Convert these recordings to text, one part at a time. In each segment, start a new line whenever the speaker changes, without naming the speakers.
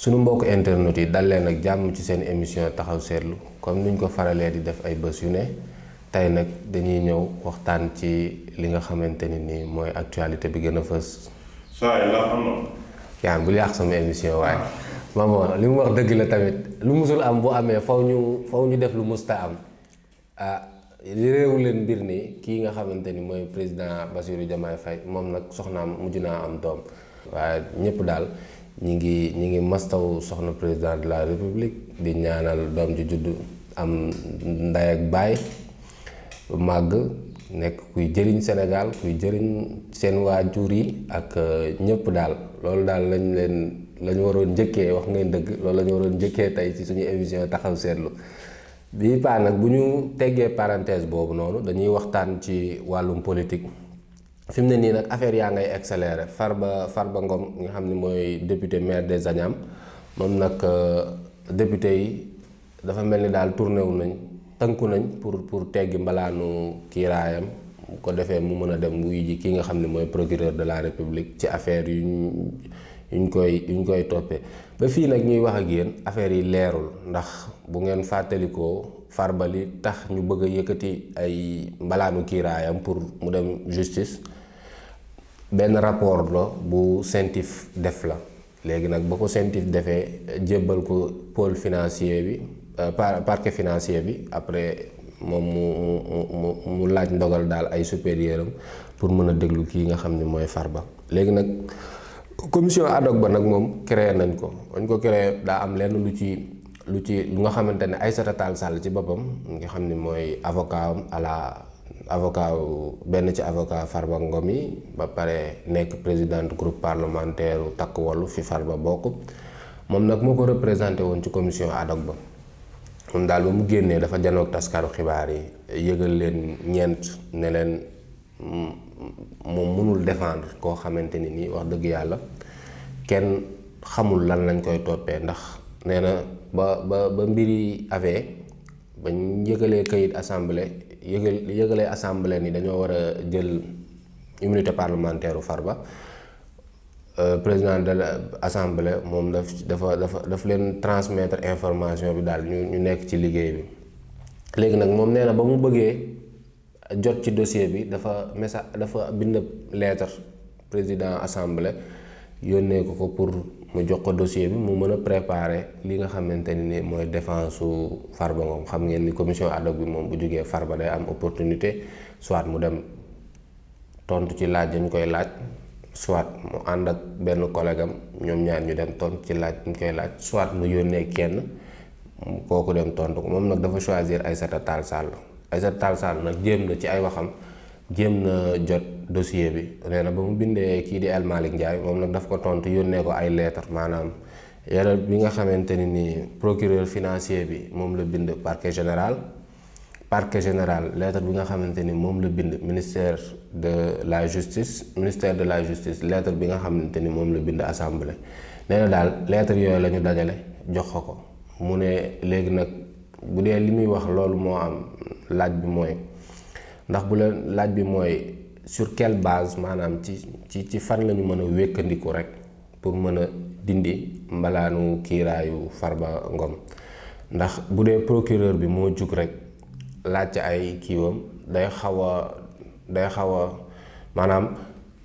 sunu mbokk internet yi dal leen ak jàmm ci seen émission taxaw seetlu comme niñ ko faralee di def ay bés yu ne tey nag dañuy ñëw waxtaan ci li nga xamante ni nii mooy actualité bi gën a fës.
saa yi la xam na.
yaa bul yàq sama émission waaye. maman li mu wax dëgg la tamit lu musul am bu amee faw ñu def lu musta am réewu leen mbir ni kii nga xamante ni mooy président Bassirou Diomaye Faye moom nag soxnaam mujj naa am doom waaye ñëpp daal. ñi ngi mastaw soxna président de la république di ñaanal doom ji judd am nday ak baay màgg nekk kuy jëriñ Sénégal kuy jëriñ seen waajur yi ak ñëpp daal loolu daal lañ waroon njëkkee wax ngeen dëgg loolu lañu waroon njëkkee tey ci suñu émission taxaw seetlu bii paa nag bu ñu teggee parenthèse boobu noonu dañuy waxtaan ci wàllum politique. fi mu ne nii nag affaire yaa ngay accéléré Farba Ngom nga xam ne mooy député maire des Agnam moom nag député yi dafa mel ni daal tourné wu nañ tënku nañ pour teggi mbalaanu kiiraayam bu ko defee mu mën a dem wuy ji ki nga xam ne mooy procureur de la république ci affaire yuñ koy toppee ba fii nag ñuy wax ak yéen affaire yi leerul ndax bu ngeen fàttalikoo Farba li tax ñu bëgg a yëkkati ay mbalaanu kiiraayam pour mu dem justice benn rapport la bu CENTIF def la léegi nag ba ko CENTIF defee jébbal ko pôle financier bi parquet financier bi après moom mu laaj ndogal daal ay supérieur am pour mën a déglu kii nga xam ne mooy Farba léegi nag commission ad hoc ba nag moom créé nañ ko dañ ko créé daa am lenn lu nga xamante ne Aïssata Tall Sall ci boppam nga xam ni mooy avocat benn ci avocat Farba Ngom yi ba pare nekk présidente groupe parlementaire Takku Wallu fi Farba bokk moom nag moo ko représenté woon ci commission ad hoc ba moom daal ba mu génnee dafa janoog taskaru xibaar yi yëgal leen ñeent ne leen moom mënul défendre koo xamante ni nii wax dëgg yàlla kenn xamul lan lañ koy toppee ndax nee na ba mbiri avee bañ yëgalee kayit assemblée yëgalee assemblée ni dañoo war a jël immunité parlementaire u Farba président de l'assemblée moom daf leen transmettre information bi daal ñu nekk ci liggéey bi léegi nag moom nee na ba mu bëggee jot ci dossier bi dafa bind lettre président assemblée yónnee ko pour mu jox ko dossier bi mu mën a préparer li nga xamante ni mooy défense su Farba Ngom xam ngeen ni commission ad hoc bi moom bu jógee Farba day am opportunité soit mu dem tontu ci laaj dañ koy laaj soit mu ànd ak benn collègue am ñoom ñaar ñu dem tontu ci laaj dañ koy laaj soit mu yónnee kenn kooku dem tontu ko moom nag dafa choisir Aïssata Tall Sall Aïssata Tall Sall nag jéem na ci ay waxam jéem na jot dossier bi nee na ba mu bindee kii di El Malick Ndiaye moom nag daf ko tontu yónnee ko ay lettre maanaam yàlla bi nga xamante ni procureur financier bi moom la bind parquet général lettre bi nga xamante ni moom la bind ministère de la justice lettre bi nga xamante ni moom la bind assemblée nee na daal lettre yooyu la ñu dajale jox ko mu ne léegi nag bu dee li muy wax loolu moo am laaj bi mooy ndax bu leen laaj bi mooy sur quelle base maanaam ci fan la ñu mën a wékkandiku rek pour mën a dindi mbalaanu kiiraayu Farba Ngom ndax bu dee procureur bi moo jug rek laaj ay kiiwam day xaw a maanaam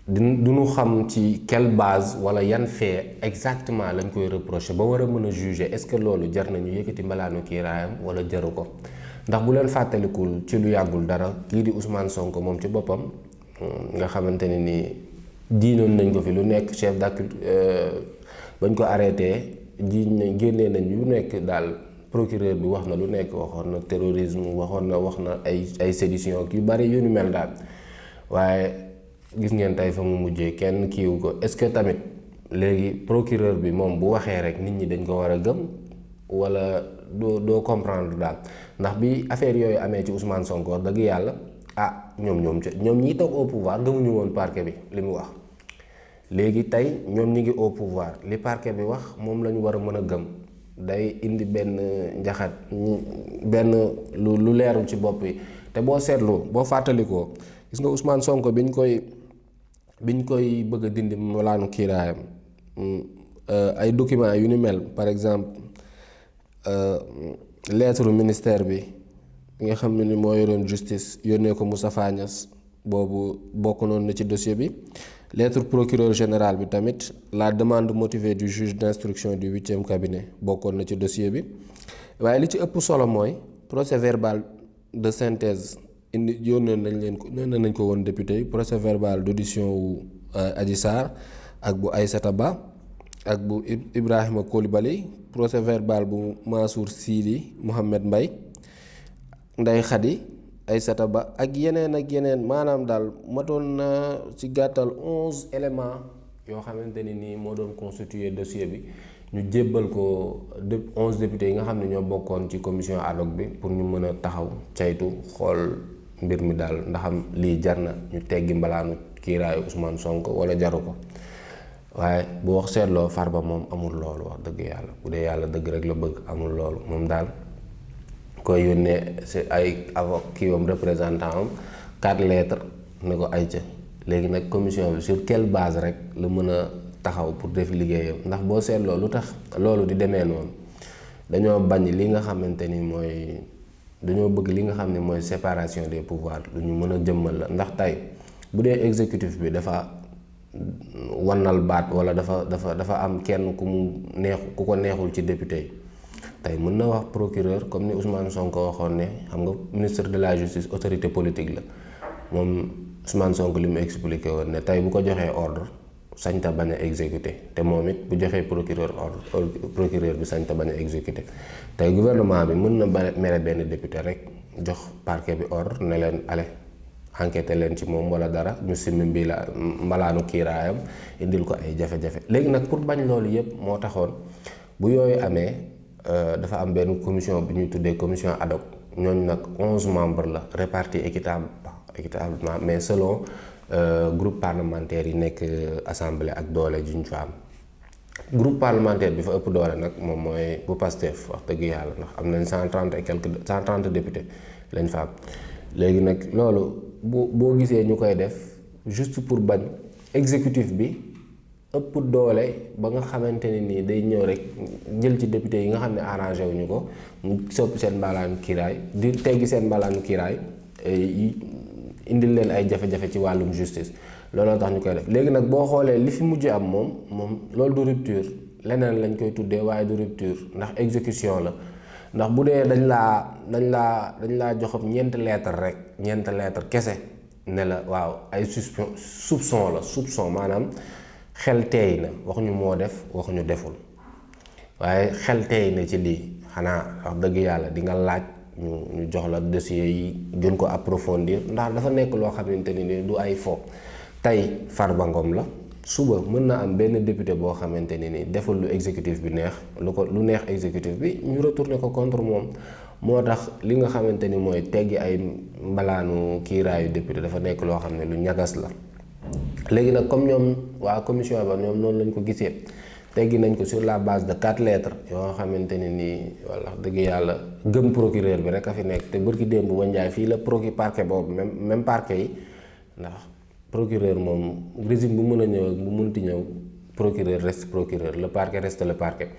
duñu xam ci quelle base wala yan fait exactement lañ koy reprocher ba war a mën a juger est-ce que loolu jar nañu yëkkati mbalaanu kiiraayam wala jaru ko ndax bu leen fàttalikul ci lu yàggul dara kii di Ousmane Sonko moom ci boppam nga xamante ne ni jiinoon nañ ko fi lu nekk chef d'accusation bañ ko arrêté génnee nañ lu nekk daal procureur bi wax na lu nekk waxoon na terrorisme wax na ay sédition yu bari yu ni mel daal waaye gis ngeen tey fa mu mujjee kenn kiiwu ko est-ce que tamit léegi procureur bi moom bu waxee rek nit ñi dañ ko war a gëm wala doo comprendre daal ndax bi affaire yooyu amee ci Ousmane Sonko dëgg yàlla ñoom ñi toog au pouvoir gëmuñu woon parquet bi li mu wax léegi tey ñoom ñi ngi au pouvoir li parquet bi wax moom la ñu war a mën a gëm day indi benn njaxat benn lu leerul ci bopp yi te boo seetloo boo fàttalikoo gis nga Ousmane Sonko biñ koy bëgg a dindi malaanu kiiraayam ay documents yu ni mel par exemple lettre ministère bi nga xam ne ni moo yoroon justice yónnee ko Moustapha Niasse boobu bokk noonu na ci dossier bi. Lettre procureur général bi tamit la demande motivée du juge d'instruction du 8e cabinet bokkoon na ci dossier bi waaye li ci ëpp solo mooy procès verbal de synthèse indi yónnee nañ ko woon député yi procès verbal d'audition wu Adji Sarr ak bu Aïssata Ba ak bu Ibrahima Coulibaly procès verbal bu Mansour Sidi Mohamed Mbaye Ndeye Khady Aïssata Ba ak yeneen maanaam daal matoon na ci gàttal 11 éléments yoo xamante ni nii moo doon constituer dossier bi ñu jébbal ko 11 députés yi nga xam ne ñoo bokkoon ci commission ad hoc bi pour ñu mën a taxaw caytu xool mbir mi daal ndaxam lii jar na ñu teggi mbalaanu kiiraayu Ousmane Sonko wala jaru ko waaye bu wax seetloo Farba moom amul loolu wax dëgg yàlla bu dee yàlla dëgg rek la bëgg amul loolu moom daal koy yónnee si ay avocat kiiwam représentant am 4 lettres ne ko ay ca léegi nag commission bi sur quelle base rek la mën a taxaw pour def liggéeyam ndax boo seetloo lu tax loolu di demee noonu dañoo bañ li nga xamante ni mooy dañoo bëgg li nga xam ne mooy séparation des pouvoirs lu ñu mën a jëmmal la ndax tey bu dee exécutif bi dafa wannal baat wala dafa am kenn ku ko neexul ci député yi tey mën na wax procureur comme ni Ousmane Sonko waxoon ne xam nga ministre de la justice autorité politique la moom Ousmane Sonko li mu expliqué woon ne tey bu ko joxee ordre sañta bañ a exécuter te moom it bu joxee procureur bi sañta bañ a exécuter tey gouvernement bi mën na mere benn député rek jox parquet bi ordre ne leen ale enquêter leen ci moom wala dara ñu simmi mbi la mbalaanu kiiraayam indil ko ay jafe-jafe léegi nag pour bañ loolu yépp moo taxoon bu yooyu amee dafa am benn commission bi ñuy tuddee commission ad hoc ñooñu nag 11 membres la répartis équitablement mais selon groupe parlementaire yi nekk assemblée ak doole ji ñu fa am groupe parlementaire bi fa ëpp doole nag moom mooy bu Pastef wax dëgg yàlla ndax am nañ 130 députés lañ fa am léegi nag loolu boo gisee ñu koy def juste pour bañ exécutif bi ëpp doole ba nga xamante ne nii day ñëw rek jël ci député yi nga xam ne arrangé wuñu ko mu soppi seen mbalaanu kiiraay di teggi seen mbalaanu kiiraay indil leen ay jafe-jafe ci wàllum justice looloo tax ñu koy def léegi nag boo xoolee li fi mujj am moom loolu du rupture leneen lañ koy tuddee waaye du rupture ndax exécution la ndax bu dee dañ laa joxob ñeenti lettre kese ne la waaw ay soupçon maanaam xel teey na waxuñu moo def waxuñu deful waaye xel teey na ci lii xanaa wax dëgg yàlla di nga laaj ñu jox la dossier yi gën ko approfondir ndax dafa nekk loo xamante ni du ay fo tey Farba Ngom la suba mën na am benn député boo xamante ni deful lu exécutif bi neex lu neex exécutif bi ñu retourner ko contre moom moo tax li nga xamante ni mooy teggi ay mbalaanu kiiraayu député dafa nekk loo xam ne lu ñagas la léegi nag comme ñoom waa commission ba ñoom noonu lañ ko gisee teggi nañ ko sur la base de 4 lettres yoo xamante ne nii walla dëgg yàlla gëm procureur bi rek a fi nekk te bërki démb bu Njaay fii la parquet boobu même parquet yi ndax procureur moom régime bu mën a ñëw ak bu mënti ñëw procureur reste procureur le parquet reste le parquet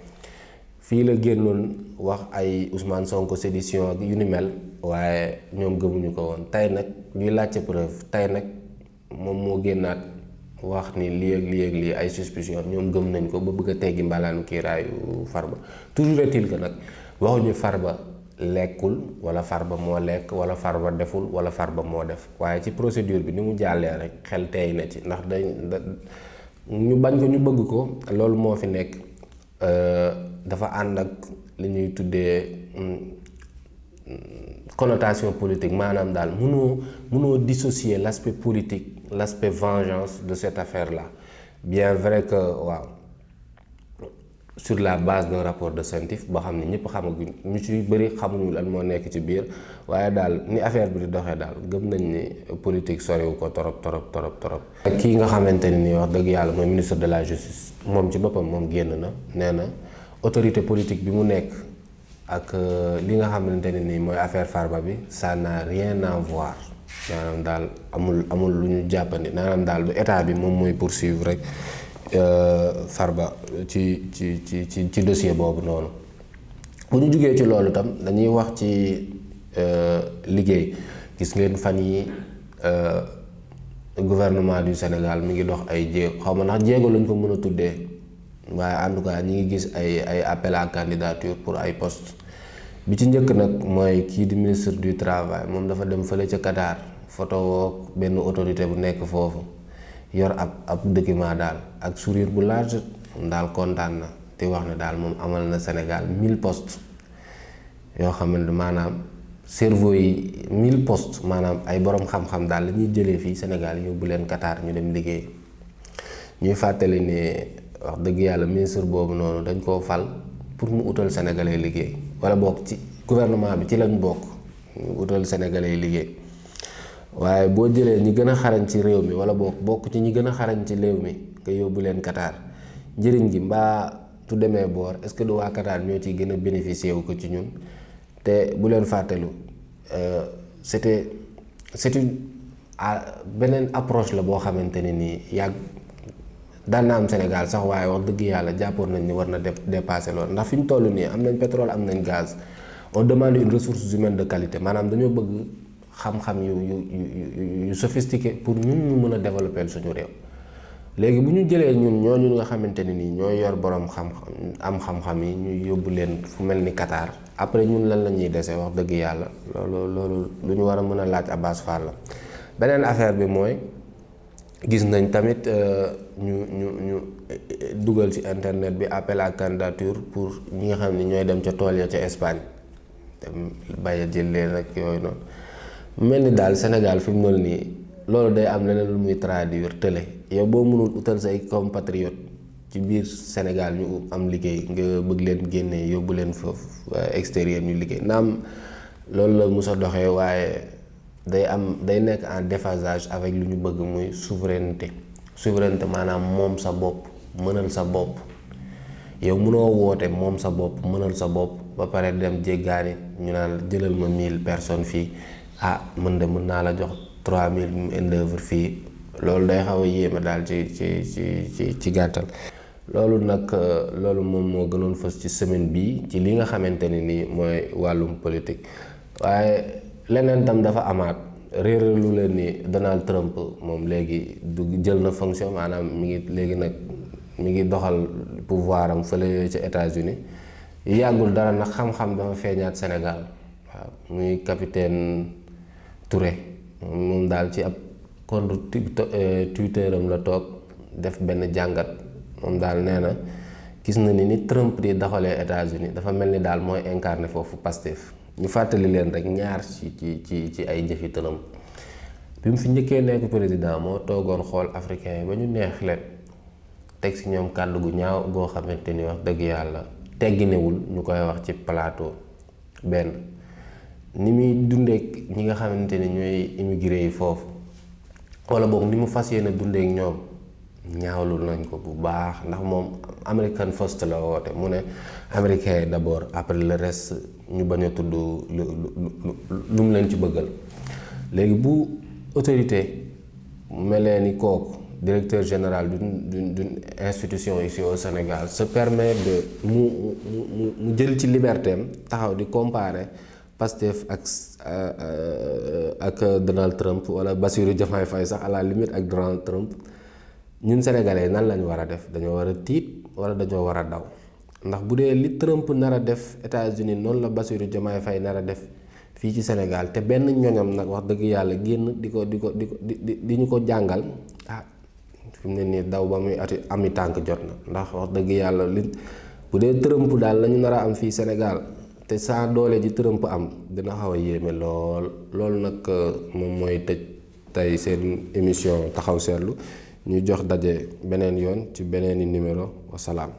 fii la génnoon wax ay Ousmane Sonko sédition ak yu ni mel waaye ñoom gëmuñu ko woon tey nag ñuy laajte preuve tey nag moom moo génnaat wax ni lii ay suspicion ñoom gëm nañ ko ba bëgg a teggi mbalaanu kiiraayu Farba toujours est-il que nag waxuñu Farba lekkul wala Farba moo lekk wala Farba deful wala Farba moo def waaye ci procédure bi ni mu jàllee rek xel teey na ci ndax ñu bañ ko ñu bëgg ko loolu moo fi nekk dafa ànd ak li ñuy tuddee connotation politique maanaam daal mënoo dissocier l'aspect politique l'aspect vengeance de cette affaire-là bien vrai que waaw sur la base d'un rapport de scientifique boo xam ne ñëpp xamaguñ ñu ci bëri xamuñu lan moo nekk ci biir waaye daal ni affaire bi di doxee daal gëm nañ ni politique soriwu ko torop kii nga xamante ne ni wax dëgg yàlla mooy ministre de la justice moom ci boppam moom génn na nee na autorité politique bi mu nekk ak li nga xamante ne ni mooy affaire Farba bi ça n'a rien à voir maanaam daal amul lu ñu jàppandi maanaam daal du état bi moom mooy poursuivre rek Farba ci dossier boobu noonu. bu ñu jugee ci loolu tam dañuy wax ci liggéey. gis ngeen fan yi gouvernement du Sénégal mi ngi dox ay jéego xaw ma ndax jéego lañ ko mën a tuddee waaye en tout cas ñi ngi gis ay appel à candidature pour ay poste bi ci njëkk nag mooy kii di ministre du travail moom dafa dem fële ca Qatar photo woo benn autorité bu nekk foofu yor ab document daal ak sourire bu large daal kontaan na te wax ne daal moom amal na Sénégal 1000 postes yoo xamante maanaam cerveau yi 1000 postes maanaam ay borom xam-xam daal la ñuy jëlee fii Sénégal yóbbu leen Qatar ñu dem liggéey. ñuy fàttali ne wax dëgg yàlla ministre boobu noonu dañ koo fal pour mu utal sénégalais liggéey wala bokk ci gouvernement bi ci lañ bokk mu utal sénégalais liggéey waaye boo jëlee ñi gën a xarañ ci réew mi wala bokk ci ñi gën a xarañ ci réew mi nga yóbbu leen Qatar njëriñ gi mbaa tu demee boor est-ce que du waa Qatar ñoo ciy gën a bénéficier wu ko ci ñun. te bu leen fàttelu c'est une beneen approche la boo xamante ne nii yàgg daan na am Sénégal sax waaye wax dëgg yàlla jàppoon nañ ni war na dépasser loolu ndax fi ñu toll nii am nañ pétrole am nañ gaz on demande une ressource humaine de qualité maanaam dañoo bëgg xam-xam yu sophistiqué pour ñun ñu mën a développer suñu réew. léegi bu ñu jëlee ñun ñooñu nga xamante ne nii ñooy yor borom xam-xam yi ñu yóbbu leen fu mel ni Qatar après ñun lan la ñuy dese wax dëgg yàlla loolu lu ñu war a mën a laaj Abass Fall la. beneen affaire bi mooy gis nañ tamit ñu dugal ci internet bi appel à candidature pour ñi nga xam ne ñooy dem ca tool ya ca Espagne te bàyyi jël leen ak yooyu noonu mel ni daal Sénégal fi mu noonu nii. loolu day am leneen lu muy traduire tële yow boo mënul utal say compatriote ci biir Sénégal ñu am liggéey nga bëgg leen génnee yóbbu leen foofu extérieur ñu liggéey naam loolu la musa doxee waaye day nekk en déphasage avec lu ñu bëgg muy souveraineté maanaam moom sa bopp mënal sa bopp yow mënoo woote moom sa bopp mënal sa bopp ba pare dem jéggaani ñu naan jëlal ma 1000 personnes fii mën naa la jox 3000 main-d'œuvre fii loolu day xaw a yéeme daal ci gàttal. loolu nag loolu moom moo gënoon fës ci semaine bii ci li nga xamante ne nii mooy wàllum politique waaye leneen tam dafa amaat réeralu leen ni Donald Trump moom léegi du jël na fonction maanaam mi ngi doxal pouvoir am fële ca États-Unis yàggul dara nag xam-xam dafa feeñaat Sénégal waaw muy capitaine Touré. moom daal ci ab compte Twitter am la toog def benn jàngat moom daal nee na gis na ni Trump di doxalee États-Unis dafa mel ni daal mooy incarné foofu Pastef ñu fàttali leen rek ñaar ci ay jëfi Trump bi mu fi njëkkee nekk président moo toogoon xool africain yi ba ñu neex leen teg si ñoom kàddu gu ñaaw goo xamante ni wax dëgg yàlla tegginewul ñu koy wax ci plateau benn ni muy dundee ñi nga xamante ne ñooy immigré yi foofu wala boog ni mu fas yéene dundee ak ñoom ñaawlu nañ ko bu baax ndax moom American first la woote mu ne américain yi d'abord après le reste ñu bañ a tudd lu mu leen ci bëggal. léegi bu autorité melee ni kooku directeur général d'une institution ici au Sénégal se permet de mu jël ci liberté am taxaw di comparer Pastef ak Donald Trump wala Bassirou Diomaye Faye sax à la limite ak Donald Trump ñun sénégalais nan lañ war a def dañoo war a tiit wala dañoo war a daw ndax bu dee li Trump nar a def États-Unis noonu la Bassirou Diomaye Faye nar a def fii ci Sénégal te benn ñoñam nag wax dëgg yàlla génn di ñu ko jàngal fi mu ne nii daw ba muy ami tànk jot na ndax wax dëgg yàlla li bu dee Trump daal lañu nar a am fii Sénégal te saa doole ji Trump am dina xaw a yéeme loolu nag moom mooy tëj tey seen émission taxaw seetlu ñu jox daje beneen yoon ci beneeni numéro wasalaam.